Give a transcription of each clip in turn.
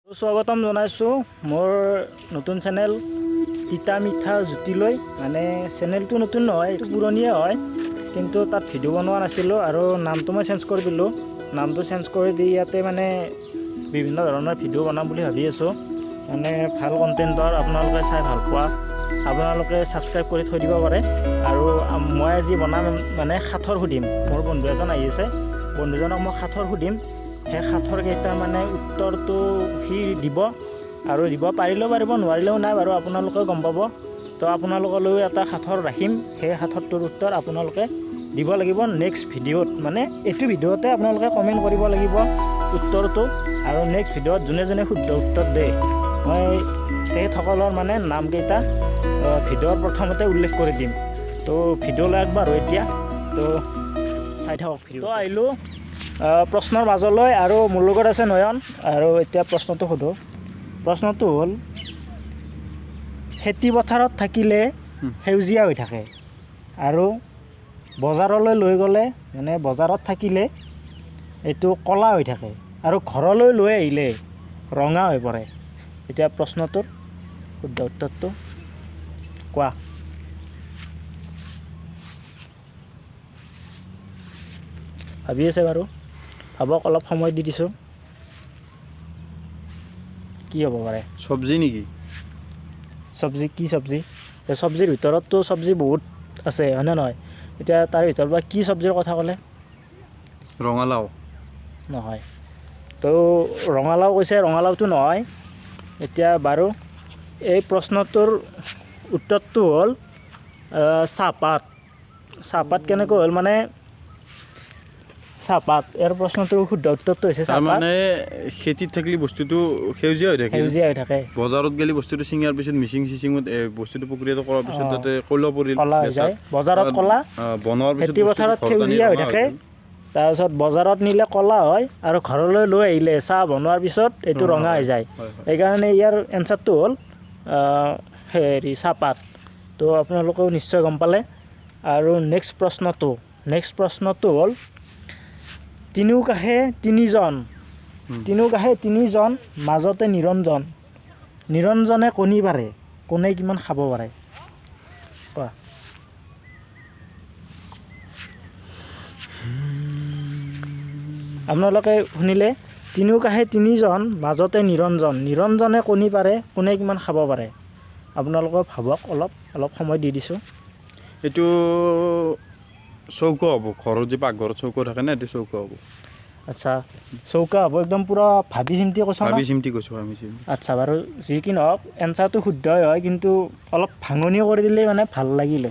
স্বাগতম জনাইছোঁ মোৰ নতুন চেনেল তিতা মিঠা জুতিলৈ। মানে চেনেলটো নতুন নহয়, এইটো পুৰণিয়ে হয়, কিন্তু তাত ভিডিঅ' বনোৱা নাছিলোঁ আৰু নামটো মই চেঞ্জ কৰি দিলোঁ। নামটো চেঞ্জ কৰি দি ইয়াতে মানে বিভিন্ন ধৰণৰ ভিডিঅ' বনাম বুলি ভাবি আছোঁ। মানে ভাল কণ্টেণ্টৰ আপোনালোকে চাই ভাল পোৱা, আপোনালোকে ছাবস্ক্ৰাইব কৰি থৈ দিব পাৰে। আৰু মই আজি বনাম মানে সাঁথৰ সুধিম। মোৰ বন্ধু এজন আহি আছে, বন্ধুজনক মই সাঁথৰ সুধিম। সেই সাঁথৰকেইটা মানে উত্তৰটো সি দিব, আৰু দিব পাৰিলেও পাৰিব, নোৱাৰিলেও নাই বাৰু, আপোনালোকেও গম পাব। তো আপোনালোকলৈও এটা সাঁথৰ ৰাখিম, সেই সাঁথৰটোৰ উত্তৰ আপোনালোকে দিব লাগিব নেক্সট ভিডিঅ'ত। মানে এইটো ভিডিঅ'তে আপোনালোকে কমেণ্ট কৰিব লাগিব উত্তৰটো, আৰু নেক্সট ভিডিঅ'ত যোনে যোনে শুদ্ধ উত্তৰ দিয়ে মই তেখেতসকলৰ মানে নামকেইটা ভিডিঅ'ৰ প্ৰথমতে উল্লেখ কৰি দিম। তো ভিডিঅ'লৈ আগবাঢ়ো এতিয়া, তো চাই থাকক ভিডিঅ'। তো আহিলোঁ প্ৰশ্নৰ মাজলৈ, আৰু মোৰ লগত আছে নয়ন। আৰু এতিয়া প্ৰশ্নটো সোধোঁ। প্ৰশ্নটো হ'ল, খেতি পথাৰত থাকিলে সেউজীয়া হৈ থাকে আৰু বজাৰলৈ লৈ গ'লে মানে বজাৰত থাকিলে এইটো ক'লা হৈ থাকে, আৰু ঘৰলৈ লৈ আহিলে ৰঙা হৈ পৰে। এতিয়া প্ৰশ্নটোৰ শুদ্ধ উত্তৰটো কোৱা। ভাবি আছে বাৰু, ভাবক, অলপ সময় দি দিছোঁ। কি হ'ব পাৰে? চব্জি নেকি? চব্জি কি চব্জি? চব্জিৰ ভিতৰততো চব্জি বহুত আছে, হয়নে নহয়? এতিয়া তাৰ ভিতৰত বা কি চব্জিৰ কথা ক'লে? ৰঙালাও নহয়। তো ৰঙালাও কৈছে, ৰঙালাওটো নহয়। এতিয়া বাৰু এই প্ৰশ্নটোৰ উত্তৰটো হ'ল চাহপাত। চাহপাত কেনেকৈ হ'ল মানে চাহপাত, ইয়াৰ প্ৰশ্নটোৰ শুদ্ধ উত্তৰটো হৈছে চাহপাত। মানে খেতিত থাকিলে বস্তুটো সেউজীয়া হৈ থাকে, সেউজীয়া হৈ থাকে। বজাৰত গ'লে বস্তুটো ছিঙাৰ পিছত মিচিং চিচিঙত বস্তুটো প্ৰক্ৰিয়াটো কৰাৰ পিছত তাতে ক'লা পৰিল, ক'লা হৈ যায়। বজাৰত ক'লা, বনোৱাৰ পিছত খেতি পথাৰত সেউজীয়া হৈ থাকে, তাৰপিছত বজাৰত নিলে ক'লা হয়, আৰু ঘৰলৈ লৈ আহিলে চাহ বনোৱাৰ পিছত এইটো ৰঙা হৈ যায়। সেইকাৰণে ইয়াৰ এনচাৰটো হ'ল হেৰি চাহপাত। তো আপোনালোকেও নিশ্চয় গম পালে। আৰু নেক্সট প্ৰশ্নটো হ'ল, তিনিও কাষে তিনিজন, তিনিও কাষে তিনিজন, মাজতে নিৰঞ্জন, নিৰঞ্জনে কণী পাৰে, কোনে কিমান খাব পাৰে? কোৱা। আপোনালোকে শুনিলে, তিনিও কাষে তিনিজন, মাজতে নিৰঞ্জন, নিৰঞ্জনে কণী পাৰে, কোনে কিমান খাব পাৰে? আপোনালোকে ভাবক, অলপ অলপ সময় দি দিছোঁ। এইটো চৌকা হ'ব, ঘৰত যে পাকঘৰত চৌকা থাকে না, এইটো চৌকা হ'ব। আচ্ছা, চৌকা হ'ব। একদম পূৰা ভাবি চিন্তি কৈছ? ভাবি চিন্তি কৈছোঁ, ভাবি চিন্তি। আচ্ছা বাৰু, যি কি নহওক এনচাৰটো শুদ্ধই হয়, কিন্তু অলপ ভাঙনি কৰি দিলেই মানে ভাল লাগিলে।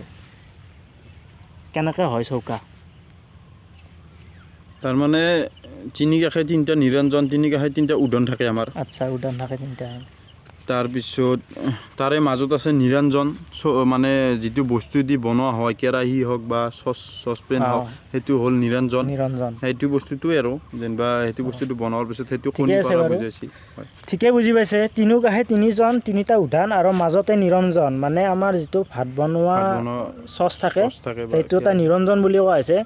কেনেকৈ হয় চৌকা? তাৰমানে তিনি কাষে তিনিটা নিৰঞ্জন, তিনি কাষে তিনিটা উদন থাকে আমাৰ। আচ্ছা, উদন থাকে তিনিটা। তাৰপিছত তাৰে মাজত আছে নিৰঞ্জন, মানে যিটো বস্তু দি বনোৱা হয়, কেৰাহী হওক বা চচপেন হওক, সেইটো হ'ল নিৰঞ্জন। নিৰঞ্জন সেইটো বস্তুটোৱে আৰু যেনিবা সেইটো বস্তুটো বনোৱাৰ পিছত সেইটো কণী পাৰা বুজাইছে। ঠিকে বুজি পাইছে। তিনিও কাষে তিনিজন, তিনিটা উধান, আৰু মাজতে নিৰঞ্জন। মানে আমাৰ যিটো ভাত বনোৱা চচ থাকে, সেইটো এটা নিৰঞ্জন বুলি কোৱা হৈছে।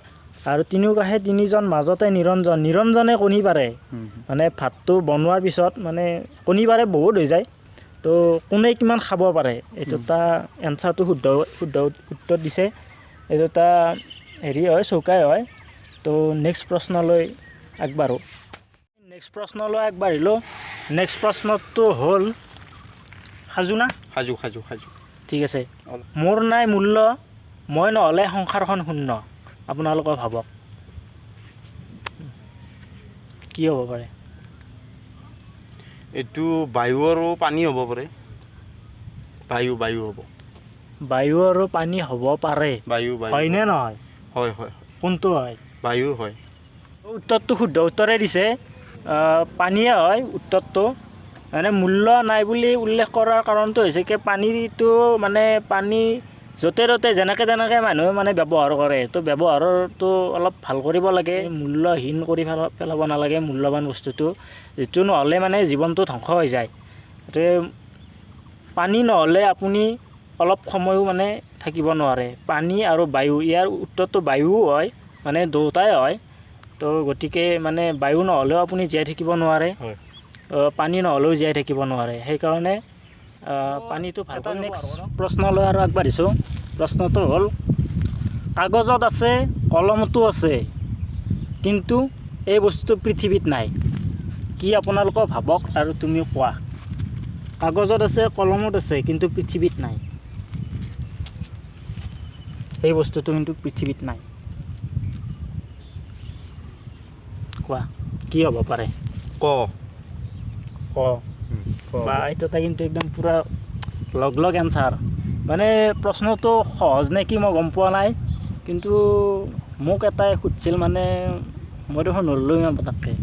আৰু তিনিও কাষে তিনিজন, মাজতে নিৰঞ্জন, নিৰঞ্জনে কণী পাৰে। মানে ভাতটো বনোৱাৰ পিছত মানে কণী পাৰে বহুত হৈ যায়, তো কোনে কিমান খাব পাৰে, এইটো এটা এনচাৰটো শুদ্ধ শুদ্ধ উত্তৰ দিছে। এইটো এটা হেৰি হয়, চৌকাই হয়। তো নেক্সট প্ৰশ্নলৈ আগবাঢ়োঁ। নেক্সট প্ৰশ্নলৈ আগবাঢ়িলোঁ। নেক্সট প্ৰশ্নটো হ'ল, সাজু না? সাজু সাজু সাজু। ঠিক আছে। মোৰ নাই মূল্য, মই নহ'লে সংসাৰখন শূন্য। আপোনালোকে ভাবক কি হ'ব পাৰে? এইটো বায়ু আৰু পানী হ'ব পাৰে। বায়ু, বায়ু হ'ব। বায়ু আৰু পানী হ'ব পাৰে। বায়ু, বায়ু হয়নে নহয়? হয় হয়। কোনটো হয়? বায়ু হয়। উত্তৰটো শুদ্ধ উত্তৰে দিছে, পানীয়ে হয় উত্তৰটো। মানে মূল্য নাই বুলি উল্লেখ কৰাৰ কাৰণটো হৈছে কি, পানীটো মানে পানী য'তে ত'তে যেনেকৈ তেনেকৈ মানুহে মানে ব্যৱহাৰ কৰে, তো ব্যৱহাৰটো অলপ ভাল কৰিব লাগে, মূল্যহীন কৰি পেলাব নালাগে মূল্যৱান বস্তুটো, যিটো নহ'লে মানে জীৱনটো ধ্বংস হৈ যায়। গতিকে পানী নহ'লে আপুনি অলপ সময়ো মানে থাকিব নোৱাৰে। পানী আৰু বায়ু, ইয়াৰ উত্তৰটো বায়ুও হয়, মানে দুয়োটাই হয়। তো গতিকে মানে বায়ু নহ'লেও আপুনি জীয়াই থাকিব নোৱাৰে। পানী নহ'লেও জীয়াই থাকিব নোৱাৰে। সেইকাৰণে পানীটো ভাল। নেক্সট প্ৰশ্নলৈ আৰু আগবাঢ়িছোঁ। প্ৰশ্নটো হ'ল, কাগজত আছে, কলমতো আছে, কিন্তু এই বস্তুটো পৃথিৱীত নাই। কি আপোনালোকে ভাবক আৰু তুমিও কোৱা। কাগজত আছে, কলমত আছে, কিন্তু পৃথিৱীত নাই। সেই বস্তুটো কিন্তু পৃথিৱীত নাই। কোৱা, কি হ'ব পাৰে? ক। ক বা এইটো এটা কিন্তু একদম পূৰা লগ লগ এনচাৰ। মানে প্ৰশ্নটো সহজ নে কি মই গম পোৱা নাই, কিন্তু মোক এটাই সুধিছিল, মানে মই দেখোন নললোঁ ইমান পটককৈ।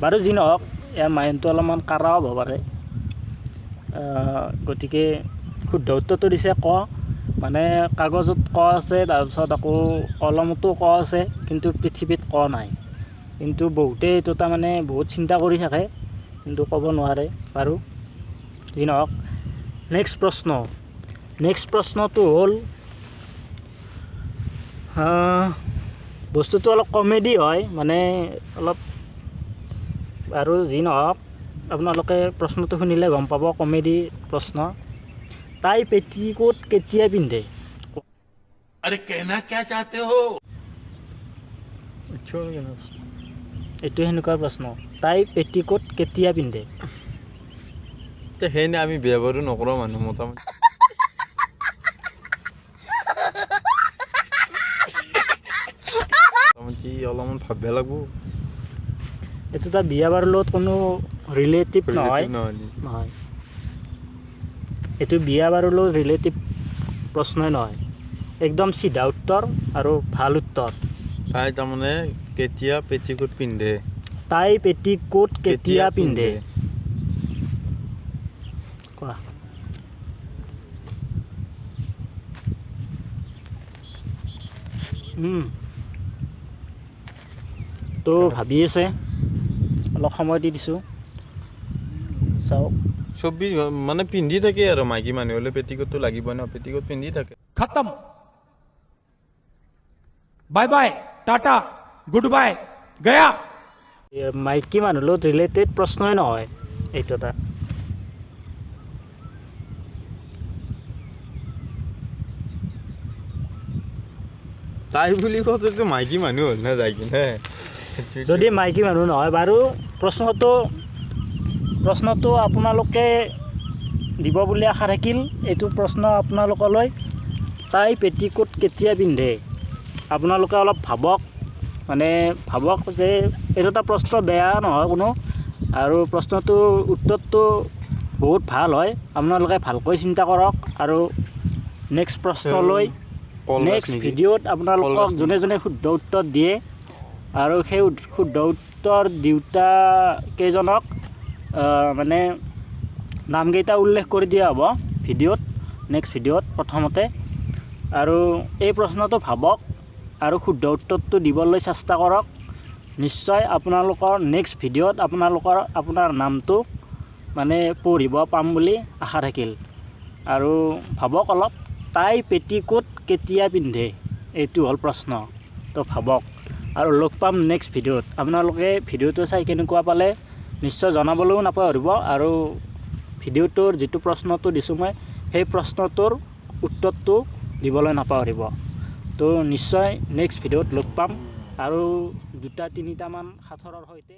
বাৰু যি নহওক, ইয়াৰ মাইণ্ডটো অলপমান কাঢ়াও হ'ব পাৰে। গতিকে শুদ্ধ উত্তৰটো দিছে ক। মানে কাগজত ক আছে, তাৰপিছত আকৌ কলমতো ক আছে, কিন্তু পৃথিৱীত ক নাই। কিন্তু বহুতেই এইটো তাৰমানে বহুত চিন্তা কৰি থাকে, কিন্তু ক'ব নোৱাৰে। বাৰু যি নহওক, নেক্সট প্ৰশ্ন। নেক্সট প্ৰশ্নটো হ'ল, বস্তুটো অলপ কমেডি হয়, মানে অলপ, আৰু যি নহওক আপোনালোকে প্ৰশ্নটো শুনিলে গম পাব, কমেডি প্ৰশ্ন। তাই পেটিকোট কেতিয়া পিন্ধে? अरे कहना क्या चाहते हो? এইটো সেনেকুৱা প্ৰশ্ন, তাই পেটিকোট কেতিয়া পিন্ধে? সেইনে আমি বিয়া বাৰু নকৰোঁ মানুহ মোটামুটি। অলপমান ভাবিব লাগিব। এইটো তাৰ বিয়া বাৰুৰ লগত কোনো ৰিলেটিভ নহয়। নহয়, এইটো বিয়া বাৰুৰ লগত ৰিলেটিভ প্ৰশ্নই নহয়। একদম চিধা উত্তৰ আৰু ভাল উত্তৰ। তাই তাৰমানে কেতিয়া পেটিকোট পিন্ধে? তাই পেটিকোট কেতিয়া পিন্ধে? কোৱা। তো ভাবি আছে, অলপ সময় দি দিছোঁ, চাওক। 24 মানে পিন্ধি থাকে আৰু মাইকী মানুহ হ'লে পেটিকোটটো লাগিব ন, পেটিকোট পিন্ধি থাকে। খতম, bye bye, tata, good bye, Gaya. মাইকী মানুহৰ লগত ৰিলেটেড প্ৰশ্নই নহয় এইটো এটা। তাই বুলি কওঁতে মাইকী মানুহ হ'ল না যাই কিনে। যদি মাইকী মানুহ নহয় বাৰু, প্ৰশ্নটো আপোনালোকে দিব বুলি আশা থাকিল। এইটো প্ৰশ্ন আপোনালোকলৈ, তাই পেটিকোট কেতিয়া পিন্ধে? আপোনালোকে অলপ ভাবক, মানে ভাবক যে এইটো এটা প্ৰশ্ন বেয়া নহয় কোনো, আৰু প্ৰশ্নটোৰ উত্তৰটো বহুত ভাল হয়। আপোনালোকে ভালকৈ চিন্তা কৰক আৰু নেক্সট প্ৰশ্নলৈ, নেক্সট ভিডিঅ'ত আপোনালোকক যোনে যোনে শুদ্ধ উত্তৰ দিয়ে আৰু সেই শুদ্ধ উত্তৰ দিওঁতা কেইজনক মানে নামকেইটা উল্লেখ কৰি দিয়া হ'ব ভিডিঅ'ত, নেক্সট ভিডিঅ'ত প্ৰথমতে। আৰু এই প্ৰশ্নটো ভাবক আৰু শুদ্ধ উত্তৰটো দিবলৈ চেষ্টা কৰক। নিশ্চয় আপোনালোকৰ নেক্সট ভিডিঅ'ত আপোনাৰ নামটো মানে পঢ়িব পাম বুলি আশা থাকিল। আৰু ভাবক অলপ, তাই পেটিকোট কেতিয়া পিন্ধে? এইটো হ'ল প্ৰশ্ন। তো ভাবক আৰু লগ পাম নেক্সট ভিডিঅ'ত। আপোনালোকে ভিডিঅ'টো চাই কেনেকুৱা পালে নিশ্চয় জনাবলৈও নাপাহৰিব। আৰু ভিডিঅ'টোৰ যিটো প্ৰশ্নটো দিছোঁ মই, সেই প্ৰশ্নটোৰ উত্তৰটো দিবলৈ নাপাহৰিব। তো নিশ্চয় নেক্সট ভিডিঅ'ত লগ পাম আৰু 2-3টামান সাঁথৰৰ সৈতে।